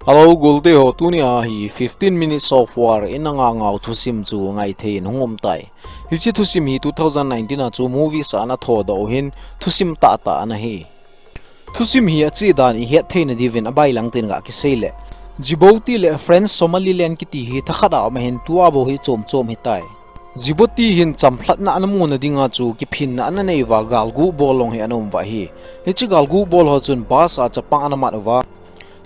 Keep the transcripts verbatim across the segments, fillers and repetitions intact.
Hello, golte ho, tuni a hi fifteen Minutes of War in a ngangau thusim chu ngaithei in hung um tai. Hiche thusim hi two thousand nineteen a chu movies a ana thodoh u hin thusim tahtah ana hi. Thusim hi ache dan ihet theina diuvin abailang tin ga kisei le. Djibouti le French Somaliland kiti hi thakhat a um ahin tua bou hi chom chom hitai. Djibouti hin chamlhatna ana muna dinga chu kiphinna ana nei uva galgu bol long hi ana um uva ahi. Hiche galgu bol ho chun bus a chapang ana mat uva.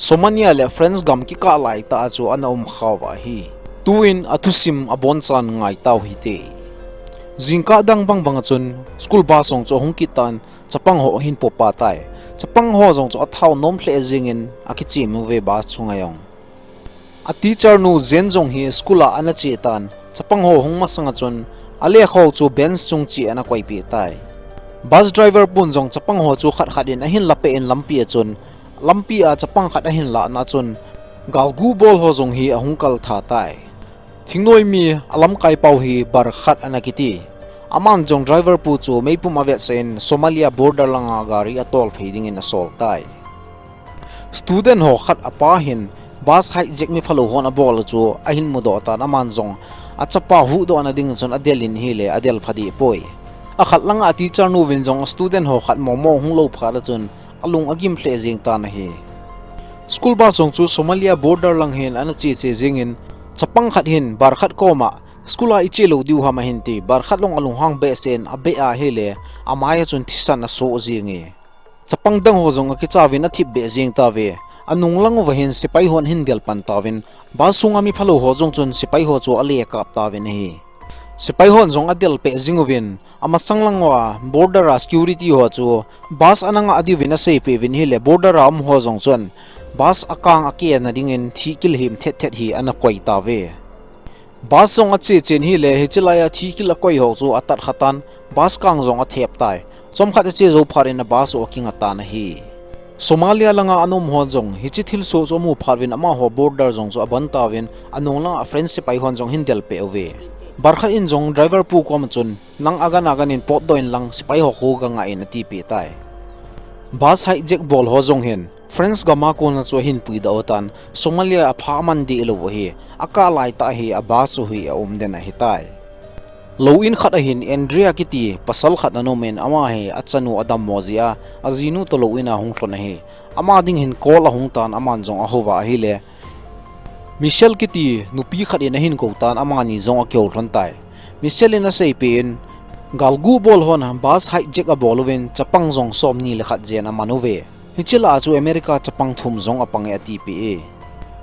Somalia le French gam kikah laitah a chu ana um khauva ahi. Tuin athusim abonchan ngaitau hite. Jingkah dang bang bang a chun school bus jong chu ahung kit tan chapang ho ahin popa tai. Chapang ho jong chu athao nom lheh jengin akichem uve bus chunga jong. A teacher nu Jen jong hi school a ana che tan, chapang ho hung masang a chun, alekha ho chu bench chung cheh ana koipeh tai. Bus driver pun jong chapang ho chu khat khat in ahin lapeh in lampi a chun, lampi a chapang khat ahin lahna chun, galgu bol ho jong hi ahung kal tha tai. Thingnoi mi alamkai pau hi Barkhat ana kiti. Aman jong driver pu chu meipum avetsah in Somalia border langa gari atol phei dingin asol tai. Student ho khat apa hin bus hijack mi phalou hon abol chu ahin mudoh tan aman jong achapa huhdoh na ding chun adel in ahile adel pha deh poi. Akhat langa teacher nu vin jong student ho khat momo hung lou phat a chun alung agim lheh jeng tan ahi. School bus jong chu Somalia border lang hin ana che che jengin chapang khat hin Barkhat koma school a iche lou diu ham ahin ti Barkhat jong alunghang behseh in abeh ahile amai a chun thisan asoh jenge. Chapang dang ho jong akichauvin athip beh jeng tauve. Anung lang uva hin sepai hon ahin del pan tauvin, bus sunga mi phalou ho jong chun sepai ho chu ale kap tauvin ahi. Sepai hon jong adel peh jing uvin, amasang lang uva border a security ho chu bus ana ngah diuvin aseipeh uvin ahile border a um ho jong chun bus akang akeh na dingin thihkil him thet thet hi ana koi tauve. Bus jong ache chen ahile, hiche laiya thihkil akoi ho chu atat kha tan, bus kang jong athep tai. Chomkhat ache jou phat in a bus u akinga tan ahi. Somalia langa ana um hon jong, hiche thilsoh chu amu phat uvin amaho border jong chu abon tauvin, anung langa French sepai hon jong ahin del peh uve. Barkhat in jong driver pu koma chun, nang agan agan in potdoh in lang sepai ho khu ga ngah in atipeh tai. Bus hijack bol ho jong hin, French gam a kona chu ahin puidoh u tan, Somalia a pha aman deh lou u ahi, akah laitah hi a bus u hi aum den ahitai. Lou in khat a hin Andrea kiti pasal khat ana um in ama hi achanu adammo jeh a, ajinu toh lou in a hung lhon ahi. Ama ding hin call ahung tan aman jong ahouva ahile, Michelle kiti nupi khat in ahin kou tan amani jong akihou lhon tai. Michelle in aseipeh in, galgu bol hon bus hijack abol uvin chapang jong somni le khat jen aman uve. Hiche lah a chu America chapang thum jong apang e atipeh e.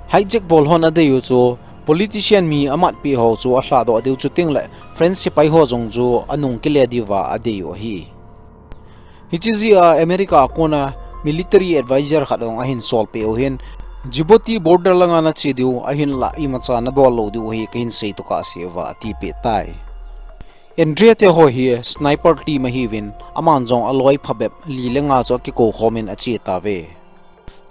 Hijack bol hon adei u chu politician mi amatpeh ho chu alhadoh diu chuteng le French sepai ho jong chu anung kile diuva adei u ahi. Hiche jeh a America a kona military advisor khat jong ahin solpeh u hin, Djibouti border langa nache diu ahinlah imacha nabol lou diu ahi kahin seito kahseuva atipeh tai. Andrea te ho hi sniper team ahiuvin, aman jong aloi phabep li le nga chu akikou khomin ache tauve.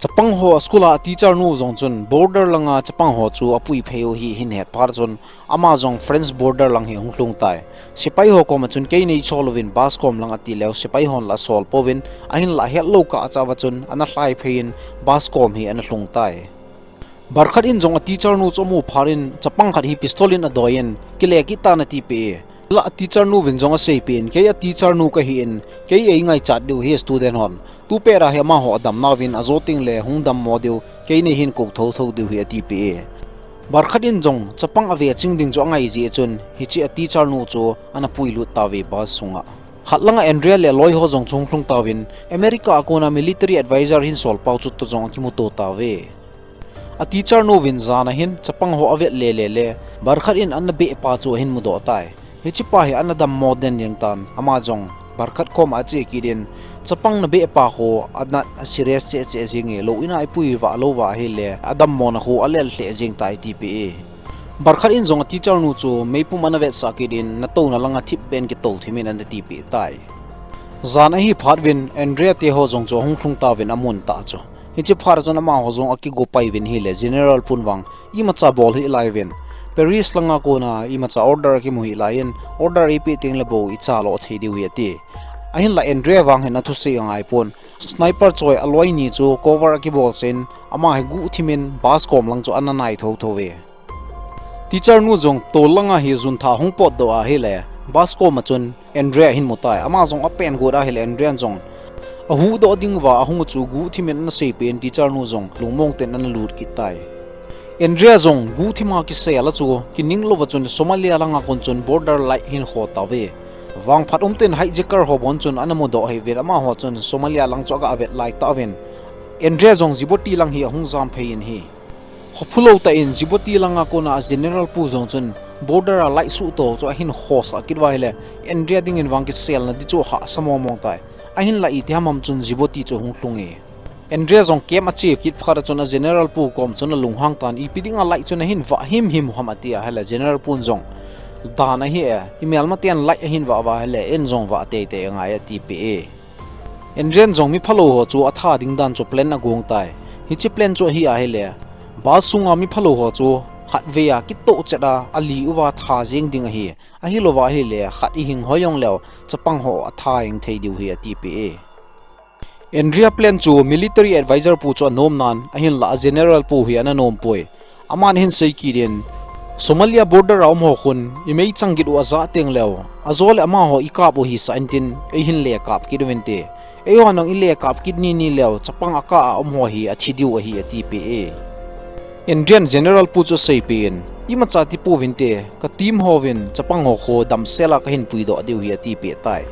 Chapang ho a school a teacher nu jong chun border langa chapang ho chu apui phei u hi ahin het phat chun ama jong French border lang hi ahung lhung tai. Sepai ho koma chun kei neisol uvin bus kom lang atileu sepai hon la asol pouvin ahinlah hetlou kah achauva chun ana lhai phei in bus kom hi ana lhung tai. Barkhat in jong a teacher nu chu amu phat in chapang khat hi pistol in adoi in kile kit tan atipeh e. Lah a teacher nu vin jong aseipeh in kei a teacher nu kahi in kei eingaichat diu hi student hon. Tupet a hi amaho adam nauvin ajo teng le hung dammo diu kei neihin kou thotho diu hi atipeh e. Barkhat in jong chapang ave ching ding chu angai jeh chun hiche a teacher nu chu ana puilut tauve bus sunga. Khat langa Andrea le aloi ho jong chu ahung lhung tauvin America a kona military advisor ahin sol pau chu toh jong akimuto tauve. A teacher nu vin jan a hin chapang ho avet lele le Barkhat in ana beh pa chu ahin mudoh tai. Hiche pa hi ana dammo den jeng tan ama jong Barkhat koma ache kit in chapang nabeh pa khu anat aserious cheh cheh jenge lou in a ipui vah lou va ahile adammona khu alel lheh jeng tai atipeh e. Barkhat in jong a teacher nu chu meipum ana vetsah kit in natouna langa thipbeh in kitou thim in ana tipeh tai. Jan ahi phat uvin Andrea te ho jong chu ahung lhung tauvin amun tah chu. Hiche phat chun amaho jong akigo pai uvin ahile General pun vang imacha bol hih lai uvin. Paris langa kona imacha order akimu hih lai in order eipeh teng le bou icha lo thei diu hi ati. Ahinlah Andrea vang hin athusei angai pon. Sniper choi aloi ni chu cover akibol sen, ama hi guhthimin bus kom lang chu ana nai thotho ve. Teacher nu jong tol langa hi jun tha hung potdoh ahile, bus koma chun Andrea ahin mu tai. Ama jong apen got ahile, Andrea jong ahuhdoh ding uva ahung u chu guhthimin ana seipeh in, teacher nu jong lungmong ten ana lut kit tai. Andrea jong guhthima kisel a chu kining louva chun Somalia langa kon chun border light ahin kho tauve. Vangphat umtah in hijacker ho bon chun ana mudoh hih uvin, amaho chun Somalia lang chu aga vet lai tauvin, Andrea jong Djibouti lang hi ahung jam phei in ahi. Khophulou tah in Djibouti langa kona General pu jong chun border a light suhto chu ahin khosah kit uva ahile, Andrea dingin vang kiselna di chu ahahsa mongmong tai. Ahinla itiham ham chun Djibouti chu ahung lhung e. Andrea jong camp ache kit phat a chun a General pu kom chun alunghang tan, ipi dinga light chu nahin vah himhim u ham ati ahile, General pun jong, dan ahi e, imelmaten light ahin vah uva ahile, eini jong vah teitei angai atipeh e. Andrea jong miphalou ho chu atha ding dan chu plan agong tai. Hiche plan chu ahi ahile, bus sunga miphalou ho chu khatvei a kitoh chet a ali uva tha jeng ding ahi. Ahilouva ahile, khat ihing hoi jongleu, chapang ho atha jeng thei diu ahi atipeh e. Andrea plan chu military advisor pu chu anom nan, ahinla a General pu hi ana nom poi. Aman ahin sei kit in, Somalia border a um ho khun imeichang git u ajah tengleu, ajo le amaho ikap u hisah intin, eihin le kap kit uvinte. Eiho jong ile kap kit nini leu, chapang akah a um ho hi athi diu ahi atipeh e. Andrea in General pu chu aseipeh in, imacha tipouvinte, ka team hovin chapang ho khu damsel a kahin puidoh diu ahi atipeh tai.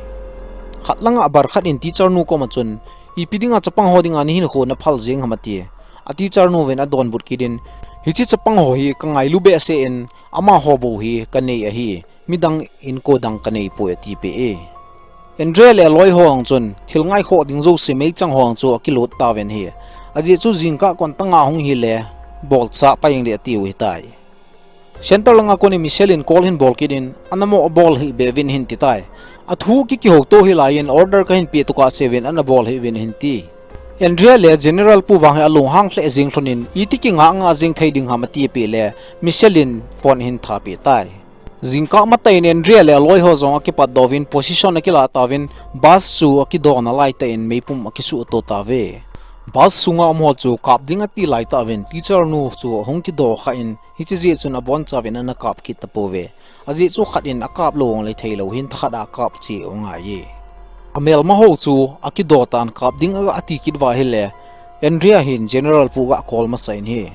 Khat langa Barkhat in teacher nu koma chun, ipi dinga chapang ho dinga nahinkho naphal jeng ham ati. A teacher nu vin adonbut kit in, hiche chapang ho hi kangailu behseh in, amaho bou hi kanei ahi. Midang inko dang kanei poi atipeh e. Andrea le aloi ho jong chun thil ngaikhoh ding jouse meichang ho jong chu akilut tauvin ahi. Ajeh chu jingkah kon tanga hung hile, bolcha pai jeng ding atiu ahitai. Centre langa konin Michelle in call ahin bol kit in, ana mo abol hih beh uvin ahin ti tai. Athu kikihouto hih laiyin order kahin peh tokah seuvin ana bol hih uvin ahin ti. Andrea le General pu vang hi alunghang lheh jeng lhonin, iti kingah ngah jeng thei ding ham atipeh le, Michelle in phone ahin thapeh tai. Jingkah matah in Andrea le aloi ho jong akipatdoh uvin position akilah tauvin, bus chu akido nalai tah in meipum akisuhto tauve. Bus sunga um ho chu kap ding ati lai tauvin, teacher nu chu ahung kido khah in, hiche jeh chun abonchauvin ana kap kit tapouve. Ajeh chu khat in akap lou jongle theilou hin thakhat a akap cheh u angaiye. Amelma ho chu akido tan, kap ding aga ati kit uva ahile, Andrea hin General pu aga call masah in ahi.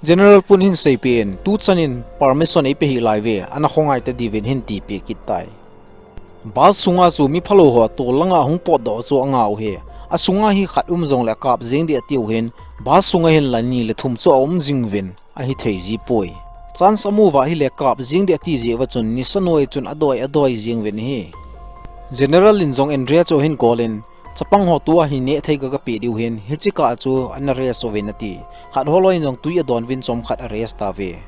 General pun ahin seipeh in, tuchan in permission eipeh hih laiuve, ana khongai tadiuvin ahin tipeh kit tai. Bus sunga chu miphalou ho tol langa ahung potdoh chu angah u ahi. Asunga hi khat um jongle akap jeng ding atiu ahin, bus sunga hinla ni le thum chu aum jing uvin, ahithei jipoi. Chance amu uva ahile kap jeng ding ati jeh uva chun nisa noi chun adoi adoi jeng uvin ahi. General in jong Andrea chu ahin call in, chapang ho tua hi nehthei kaga peh diu ahin, hiche kah chu ana rest uvin ati. Khat holoi in jong tui adon uvin chomkhat arest tauve.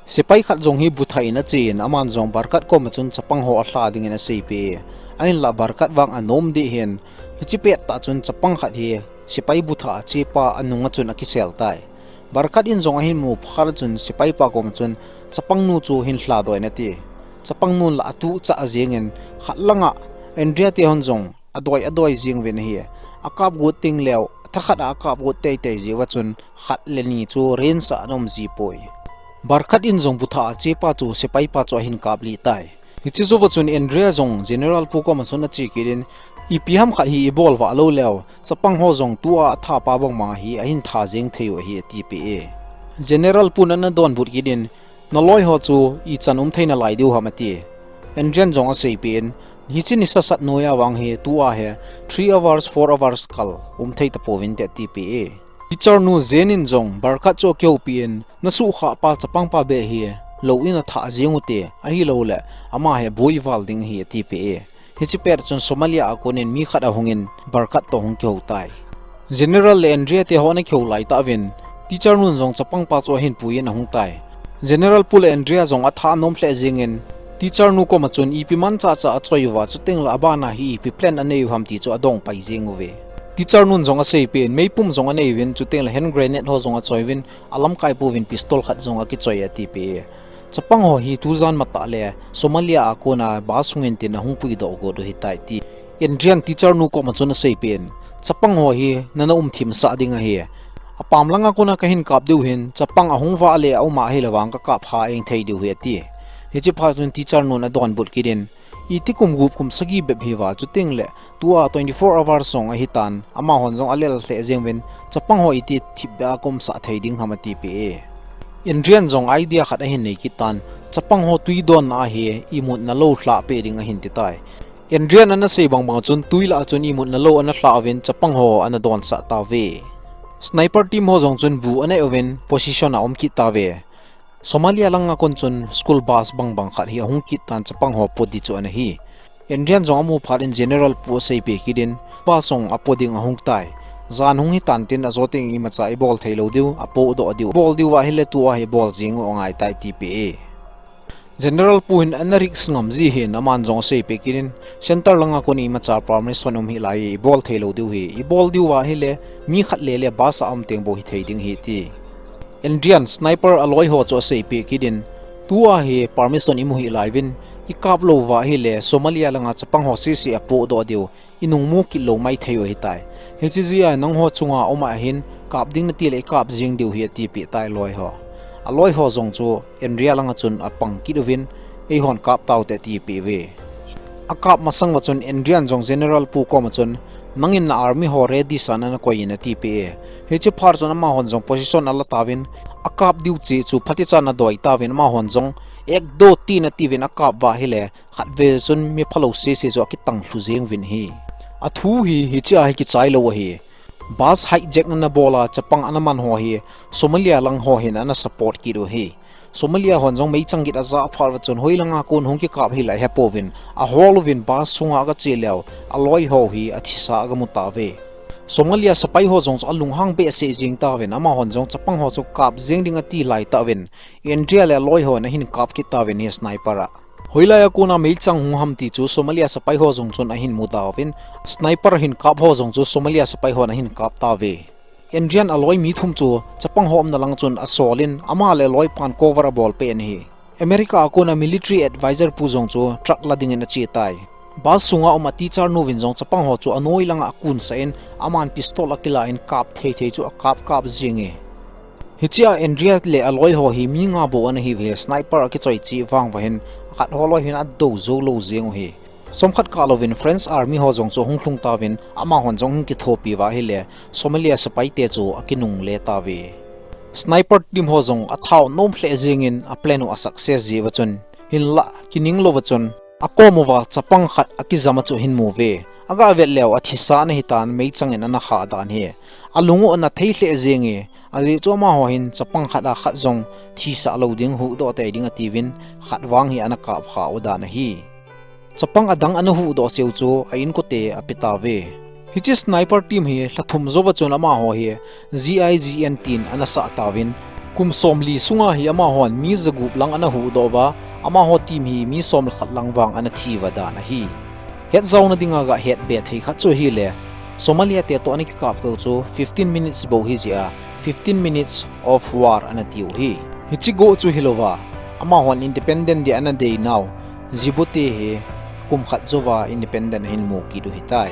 Sepai khat jong hi buthah in achen, aman jong Barkhat koma chun chapang ho alha dingin aseipeh e. Ahinla Barkhat vang anom deh ahin, hiche pettah chun chapang khat hi sepai buthah a chepa anunga chun akisel tai. Barkhat in jong ahin mu phat a chun sepai pa koma chun chapang nu chu hin lhadoh in ati. Chapang nun la atuhchah jengin, khat langa Andrea te hon jong adoi adoi jeng uvin ahi. Akap got tengleu, thakhat a akap got teitei jeh uva chun khat le ni chu range a ana um jipoi. Barkhat in jong buthah a chepa chu sepai pa chu ahin kaplih tai. Hiche jouva chun Andrea jong General pu koma chun ache kit in, ipi ham khat hi ibol vah louleu, chapang ho jong tua athapa bangma hi ahin tha jeng thei u ahi atipeh e. General pun ana donbut kit in, naloi ho chu ichan um thei nalai diu ham ati. Andrea in jong aseipeh in, hiche nisa sat noiya vang hi tua hi three hours, four hours kal um thei tapouvinte atipeh e. Teacher nu Jane in jong Barkhat chu akihoupi in, nasuhkhah pa chapang pa beh hi lou in athah jeng ute, ahilouleh ama hi boi val ding ahi atipeh e. Hiche pet chun Somalia a konin mi khat ahungin Barkhat toh hung kihou tai. General le Andrea te ho ana kihou laitah uvin, teacher nun jong chapang pa chu ahin puiyin ahung tai. General pu le Andrea jong athah anom lheh jengin, teacher nu koma chun ipi manchah chah achoi uva, chutengle abana hi ipi plan anei u ham ti chu adong pai jeng uve. Teacher nun jong aseipeh in, meipum jong anei uvin, chutengle hand grenade ho jong achoi uvin, alamkai pouvin pistol khat jong akichoi atipeh e. Chapang ho hi tujan matah le Somalia a kona bus hungin tin ahung puidoh got u ahitai ti Andrea in teacher nu koma chun aseipeh in, Chapang ho hi nana umthim sah ding ahi. Apam langa kona kahin kap diu hin, chapang ahung vah le aum ahile vang kakap kha eng thei diu hi ati. Hiche phat chun teacher nun adonbut kit in, iti kum gup kum sagi bep hi va, chuteng le tua twenty-four hours jong ahitan, amahon jong alel lheh jeng uvin, chapang ho iti thipbeh a kaum sah thei ding ham ati peh e. Adrian jong idea khat ahin nei kit tan, chapang ho tui don ahi, imutna lou lhah peh ding ahin ti tai. Adrian ana sei bangbang chun tui lah a chun imutna lou ana lhah uvin chapang ho ana donsah tauve. Sniper team ho jong chun bu ana uvin position a um kit tauve. Somalia langa kon chun school bus bangbang khat hi ahung kit tan chapang ho po di chu ana hi. Adrian jong amu phat in General pu aseipeh kit in bus jong apo ding ahung tai. Jan hung hitan tin ajo teng imacha ibol thei lou diu, apodoh diu. Bol diu ahile tua hi bol jing u angai tai ti peh e. General pu hin ana risk ngam ji hin aman jong aseipeh kit in, center langa kon imacha permission um hih lai, ibol thei lou diu hi, ibol diu ahile, mi khat le le bus a um teng bou hithei ding hi ti. Adrian sniper aloi ho chu aseipeh kit in, tua hi permission imu hih lai uvin, ikap lou uva ahile, Somalia langa chapang ho sese apodoh diu, inung mu kit lou maithei u ahitai. Hiche jeh a nangho chunga um ahin, kap ding nati le ikap jing diu hi ati peh tai aloi ho. Aloi ho jong chu Adrian langa chun apang kit uvin, eihon kap taute ati peh uve. Akap masang uva chun Adrian jong General pu koma chun, nangin na army ho ready san ana koi in ati peh e. Hiche phat chun amahon jong position ala tauvin, akap diu cheh chu phatecha ana doi tauvin amahon jong, ek do tin ati uvin akap uva ahile, khatvei chun mi phalou sese chu akitang lhu jeng uvin ahi. Athu hi, hiche a hi kichai lou ahi. Bus hijack ana bol a chapang ana man ho hi, Somalia lang ho hin ana support kit u ahi. Somalia hon jong meichang gin ajah phat uva chun hoilanga kon hung kikap hih lai hepouvin, ahol uvin bus sunga agache leu, aloi ho hi athisa agamu tauve. Somalia sepai ho jong chu alunghang behseh jeng tauvin, amahon jong chapang ho chu kap jeng ding ati lai tauvin, Adrian le aloi hon ahin kap kit tauvin ahi sniper a. Hoilai a kona meichang hung ham ti chu Somalia sepai ho jong chun ahin mu tauvin, sniper hin kap ho jong chu Somalia sepai hon ahin kap tauve. Adrian aloi mi thum chu chapang ho umna lang chun asol in, ama le aloipan cover abol peh in ahi. America a kona military advisor pu jong chu truck la dingin ache tai. Bus sunga um a teacher nu vin jong chapang ho chu anoi langa akunsah in, aman pistol akilah in kap thei thei chu akap kap jing e. Hiche a Adrian le aloi ho hi mi nga bou ana hiuve, sniper akichoi cheh vang uva hin, akhat ho loi hin adou jou lou jeng u ahi. Chomkhat kah louvin French army ho jong chu ahung lhung tauvin, amahon jong ahung kithopi uva ahile, Somalia sepai te chu akinungle tauve. Sniper team ho jong athao nom lheh jengin a plan u a success jeh uva chun, hinlah kining louva chun, akom uva chapang khat akijam a chu ahin mu uve. Aga vet leu athisa ana hitan meichang in ana khah dan ahi. Alung u ana thei lheh jeng e, ajeh chu amaho hin chapang khat a khat jong thisah lou ding, huhdoh tei ding atiuvin, khat vang hi ana kap kha u dan ahi. Chapang adang ana huhdoh seu chu a inkote ape tauve. Hiche sniper team hi lha thum jouva chun amaho hi G I G N tin ana sah tauvin, kum somli sunga hi amahon mi jagup lang ana huhdoh uva, amaho team hi mi som le khat lang vang ana thi uva dan ahi. Hetjaona dinga gahet be thei khat chu ahile, Somalia te toh ana kikaptou chu fifteen minutes bou ahi jeh a, fifteen minutes of war ana tiu ahi. Hiche goh chu hilouva, amahon independent dia ana dei nau, Djibouti hi kum khat jouva independent ahin mu kit u ahitai.